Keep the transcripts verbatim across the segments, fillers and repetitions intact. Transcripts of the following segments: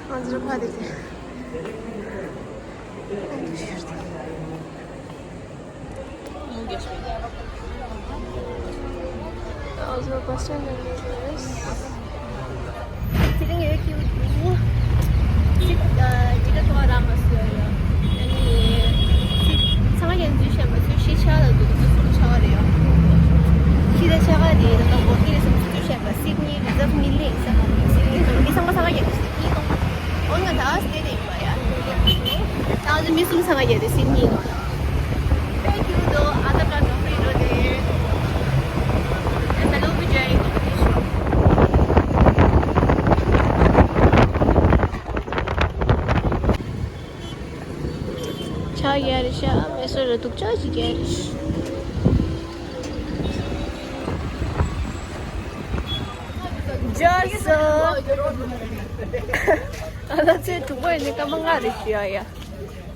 ང་ཚོར་ཁ་དེ་དེ། ང་ཚོ་བྷ་སི་སི་སི་ཊེ་ཤན་ནས་སླེབས་ཡོད། དེ་རིང་ཡོད་ཀྱི་འདུག་སི་ཨ་ཇི་ལ་ཐོག་རང་མ་སུ་ཡོད་ཡོད། ཨ་ནི་སི་ཚང་མ་ཡང་འཛུལ་བཞིན་པ་ཚོས་ཤི་ཆགས་ལ་འདུག་ཚོ་ཆགས་རེད་ཡོད། ཤི་ད་ཆགས་ཀ་དེ་ད་ལྟ་འགོ་ཁྲིད་ལ་སོང་ཚུལ་བཤད་པ་སིད་ནི་རི་ཛབ་མི་ལེ་ས་ཁང་སིད་ནི་དང་མི་ཚང་མ་ས་ཁ་རྒྱབ་སིད་ནི་དང་འོན་ཀྱང་ད་སྟེ་དེ་ཡིན་པ་ཡ། ད་ང་ཚོ་མི་གསུམ་ས་ཁ་རྒྱབ་དེ་སིད་ནི་དང་། Thank you though. ཨ་ད་ཀ་ནོ་ཧྲི་རོ་དེ། And the little J. ཆ་ཡ་རི་ཤ་མེ་སོ་ར་དུག་ཅག་ཅིག་ཡ་རི་ཤ། ཇར་སོ། ཨ་ལ་ཚེ་དྲུག་པ་ཡིན་ནི་སྐར་མ་ལྔ་རེ་ཞུ་ཡ་ཡ།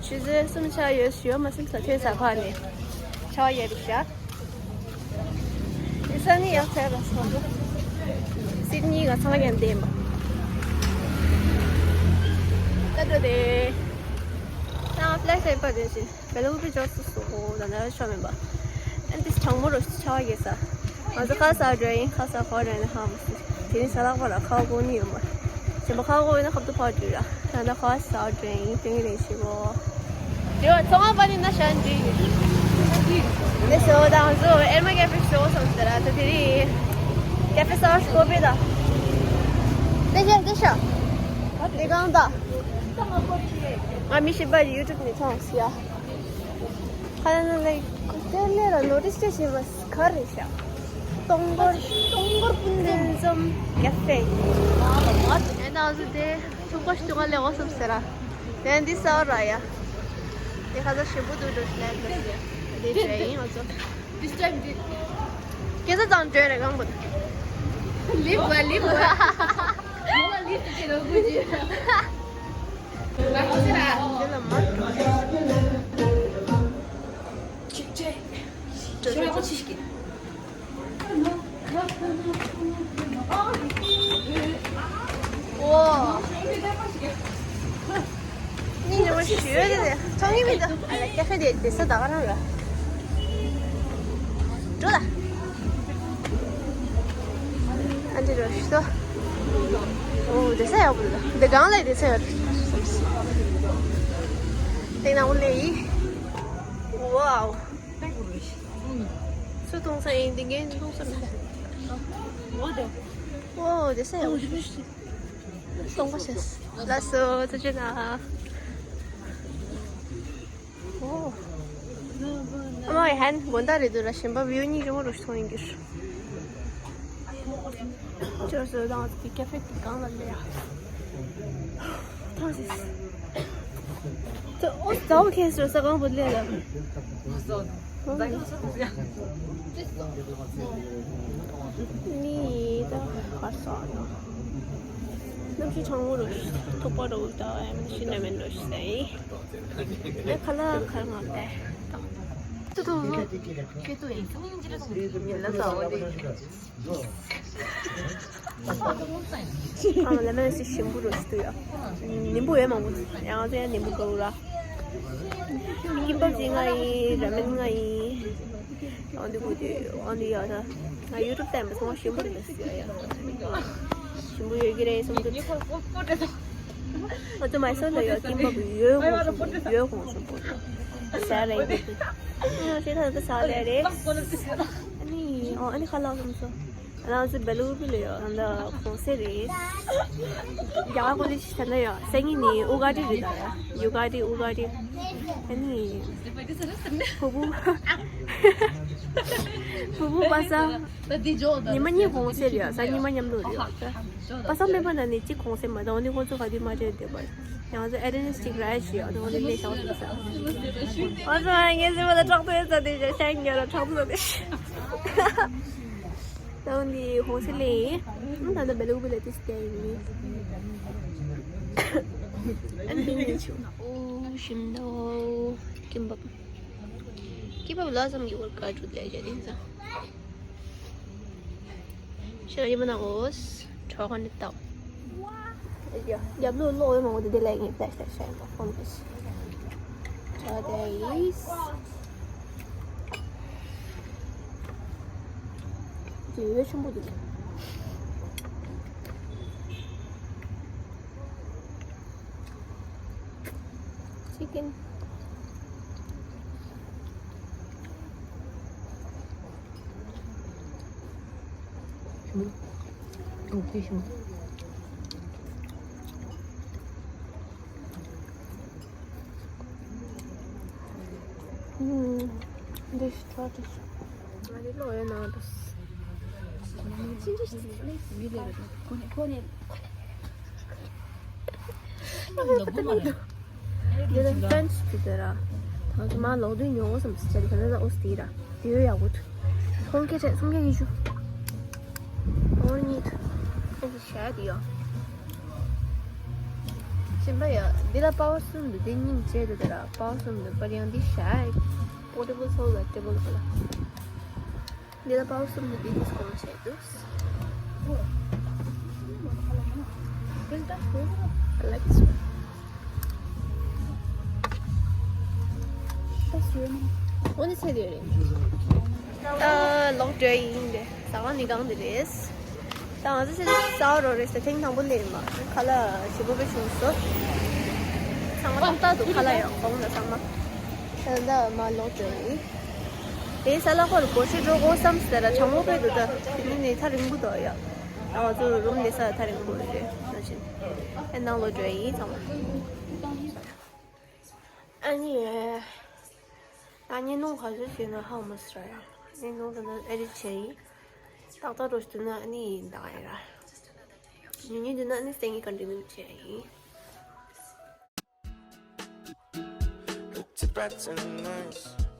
ཆུ་ཚོད་གསུམ་ཆགས་ཡོད་ཞུ་ཡ་མ་སེམས་ས་ཐོས་ས་ཕ་ནས་ཆ་ཡ་རི་ཤ། དེ་ས་ནི་ཡག་ཚད་ལ་སོང་། སིད་ནི་ག་ཚང་ཡང་བདེ་མ། ད་འགྲོ་དེ། ད་ང་ཕ་ལེ་སི་ཨེར་པོར་ཊི་དེ་བཞིན་བེ་ལ་ཀུ་པི་ཇོག་སུ་སུ་ཧོ་ད་ན་ཤོ་མེན་པ། ཨན་ཏིས་གྲང་མོ་རོ་ཆ་བ་གེ་ས། ང་ཚོ་ཁ་ས་འགྲོ་ཡིན་ཁ་ས་ཁོ་རེ་ན་ཧ་མ་སི། དེ་ནི་ས་ལག་པ་ལ་ཁ་གོ་ནི་ཡོད་མ། ཞིམ་པ་ཁ་གོ་ཡིན་ན་ཁབ་ཏུ་ཕར་འགྲོ་ཡ། ད་ལྟ་ཁ་ས་འགྲོ་ཡིན་དེ་ནི་རེ་ཞིག་གོ། དེ་བ་ཚོང་པ་ནི་ན་ཤ་འདི། དེ་སོ་ད་ང་ཚོ་ཨེར་མ་ཀེ་ཧྥེ་ཤོ་སོང་ཟེར་ར་ད་དེ་རི། ཀེ་ཧྥེ་སོ་ཤ་ཀོ་པི་ད། དེ་ཤ་དེ་ཤ། དེ་གང་ད། ང་མི་ཤི་པ་ཡུ་ཊུབ་ནས་མཐོང་སི་ཡ། ཁ་ན་ལེ་ཀུ་ཏེ་ལེ་ར་ནོ་ཊིས་ཅི་ཤི་མ་སི་ཁ་རེ་ཤ། སྟོང་འཁོར་སྟོང་འཁོར་སྤུན་ཟླ་འཛོམས་ཀེ་ཧྥེ། ཨེ་ད་ང་ཚོ་དེ་ཚོང་པ་ཞིག་ཏུ་ག་ལེ་བ་སོབ་ཟེར་ར། དེ་འདི་ས་ར་ཡ། དེ་ཁ་ས་ཞིམ་པོ་འདུག་འགྲོ་ཤི་ལེ་ལེ་ཡ། དེ་འདྲ་ཡིན་ང་ཚོ། This time did. ཁྱེད་ཚོ་ཙང་བྲོས་རེ་གང་བུ། ལིབ་བ་ལིབ་བ། ལིབ་ཏུ་ཁྱེད་རོ་གུ་ཅི། འདི་ལ་མ། ཅིག་ཅེ། བྲོས་རེ་གོ་ཅི་ཞིག་གི། ཨོ། ནི་ནི་མ་ཞུ་ཡོད་དེ་ཚོང་གི་མི་འདུག་ཨ་ལ་ཀེ་ཧྥེ་དེ་དེ་ས་ད་ག་རང་ར། འགྲོ་ལ། ཨ་འདི་རོ་ཤི་ཏོ། ཨོ་དེ་ས་ཡག་པོ་འདུག་དེ་གང་ལ་དེ་ས་ཡོད། དེ་ན་འོ་ལེ་ཡི། ཝའོ། སུ་གཏོང་ས་ཡིན་འདི་ངས་གཏོང་ས་མེད། ཨོ་དེ་ས་ཡག་པོ་ཞིག་སྟོང་པ་བྱས། ལགས་སོ་ཚོ་ཆེ་ན། ཨོ། ཨ་མ་ཡི་ཧན་དགོན་བདག་རེད་འདུག་ར་ཞིམ་པ་བིའུ་གཉིས་ཀྱི་མོ་རུ་ཞིག་མཐོང་ཡིན་གྱི་རུ། ཅོ་སོ་དང་དེ་ཀེ་ཧྥེ་དེ་གང་ལ་ལས་ཡ། ཐང་སིས། ཨོ་ཙའོ་ཁེ་སོ་ས་གང་བུ་ལས་ལ། ནི་ད་ཧར་སོ་ཨ་ནོ། གནམ་གཤིས་གྲང་མོ་རུ་ཐོག་པ་རུ་ད་ཨེམ་ཤི་ན་མེན་རུ་ཤི་ད་ཡིན། ཁ་ལ་ཁ་ང་ཏེ། ཏུ་ཏུ་ཏུ་ཏུ་ཡིན། ཚུགས་ཡིན་ཅི་རེད་སོང་ཡིན་ལ་ས་འོ་དེ། ཨ་མ་ལ་མེ་སི་ཞིམ་པོ་རུ་ཤི་ཏུ་ཡ། ནིམ་པུ་ཡོད་མང་པོ་ཡང་ཚེ་ནིམ་པུ་གོ་ར། ཀིམ་པབ་ཅིག་ང་ཡིན། ར་མེན་ང་ཡིན། ཨོ་འདི་གོ་དུས་ཨོ་འདི་ཡ་ད་ང་ཡུ་ཊུབ་བལྟས་པ་སོང་ཞིམ་པོ་རེད་ཟེར་ཡ། ཞིམ་པོ་ཡོད་ཀྱི་རེད་སོང་དུས། ང་ཚོ་མའི་སོར་ལ་ཡོད་ཀིམ་པབ་ཡོད་ཧོང་སོང་ཡོད་ཧོང་སོང་པོ་ཟ་རེད་འདུག་ཨ་ཤེས་ཐང་ད་ཟ་ལེ་རེད། ཨ་ནི་ཨོ་ཨ་ནི་ཁ་ལག་སོང་སོང་། ང་ཚོ་བེ་ལུ་བི་ལ་ཡོད་ད་གོང་སེ་རེད། རྒྱ་གར་གོ་ལི་ཤི་ད་ཡོད་སེ་ངི་ནི་ཨུ་ག་ཏི་རེད་ད་ཡ་ཡུ་ག་ཏི་ཨུ་ག་ཏི། ཨ་ནི། ཕུ་བུ། ཕུ་བུ་པ་སངས། ཉི་མ་གཉིས་གོང་སེ་རེད་ཡ། གཟའ་ཉི་མ་མཉམ་དུ་རེད་ཡ། པ་སངས་སྨན་པ་ན་ནི་གཅིག་གོང་སེ་མ་གཏོགས་ནི་ཁོང་ཚོ་ག་དུས་མ་བྲལ་བསྡད་པར། ཡང་ཚོ་ཨེ་ཌེན་ནི་སི་ཊིག་ར་ཤི་ཡ་ནི་ཁོང་ཚོ་ལས་ཤག་ཟེར་ས། ཨོ་ཚོ་ཨ་ངས་ཟེར་བ་ལ་དྲག་ཏུ་ཡོད་ས་དེ་ཤ་ཤ་ཉ་ར་དྲག་ཏུ་དེ་ཤི། ད་འོ་ནི་གོང་སེ་ལས། ད་ལྟ་བེ་ལུ་བི་ལ་དེ་སི་ཏེ་ཡིན། ཨན་བིན་ནི་ཆུ། ཨོ་ཞིམ་ད། ཀིམ་པབ། ཀིམ་པབ་ལ་ཙམ་གྱི་བར་ཀ་ཅུ་ལས་བྱ་དེ་ཚ། ཤ་ཡི་མ་ན་འོ། གྲོགས་ནི་ཏའོ། རྒྱབ་ལོགས་གློག་ཡོད་མང་པོ་དེ་དེ་ལས་ངས་ཕལ་ཆེར་ཤ་ཡིན་པ་ཁོང་གིས། So there is དེ་ཡོད་ཆེན་པོ་འདུག chicken. ཨུམ། འདི་ཞིག་ཐོག་ཏུ། ང་རེ་ལོ་ཡོད་ནང་དུ། ཅི་འདྲ་ཞིག་ཡོད་ལེ་རེད། ཁོ་ནས་ཁོ་ནས། འདི་ལ་ཕན་ཅི་དེ་ར། ད་ང་ཚོ་མ་ལོག་དུས་ཉོ་འོ་བསམ་སི་ཆ་དེ་ག་ནས་ད་འོ་སི་དེ་ར། དེ་ཡོད་ཡག་པོ་འདུག་ཁོང་སྐད་ཆ་སུམ་བརྒྱ་ཉི་ཤུ། འོ་གཉིས་འདུག་ཨེ་ཤ་དེ་ཡོད། ཞིམ་པ་ཡོད། འདི་ལ་པ་བ་གསུམ་འདུག་འདི་སྙིང་རྗེ་འདུག་དེ་ར། པ་བ་གསུམ་འདུག་པར་ཡང་འདི་ཤ་པོ་ཊེ་བལ་སོལ་ཝེ་ཊེ་བལ་ག་ལ། འདི་ལ་པ་བ་གསུམ་འདུག་འདི་ཌིས་ཀའུན་ཊི་བྱས་འདུག I like this one. འོ་ནི་ཚེ་དེ་རེད། ཨ། ལོག་འགྲོ་ཡིན་ཏེ། ཟ་ཁང་ནི་གང་དེ་རེད། ད་ང་ཚོ་ཚེ་ཟ་རོ་རེད་ཟེར་ཐེངས་དང་པོ་སླེབས་མ། ཁ་ལག་ཞེ་པོ་དཔེ་བྱུང་སོང་། ཚང་མ་ཏག་ཏག་འདུག་ཁ་ལག་ཡང་གོང་ལ་ཚང་མ། ད་ལྟ་མ་ལོག་འགྲོ་ཡིན། དེའི་ས་ལ་ཁོར་སྒོར་གཞས་འགྲོ་དགོས་བསམ་ཟེར་ར། གྲང་མོ་དཔེ་འདུག་ད་དེ་ནི་ནི་ཐག་རིང་པོ་འདུག་ཡ། ང་ཚོ་རུམ་ལས་ས་ཐག་རིང་པོ་རེད། ན་བཞིན་ཨེ་ནང་ལོག་འགྲོ་ཡིན་ཚང་མ། ཨ་ནི། ད་ཉིན་ནུང་ག་ཚོད་བྱས་ན་ཧ་མ་སི་ར་ཡ། ཉིན་ནུང་དེ་ན་ཨེ་རི་བྱས་ཡིན། ཏག་ཏག་རོ་ཞིག་དུ་ན་ཨ་ནི་ཡིན་ད་ཡ་ར། ཉིན་ཉིན་དུ་ན་ཨ་ནི་སེང་གེ་ཀོན་ཊི་ནིའུ་བྱས་ཡིན། Look to brighten nights.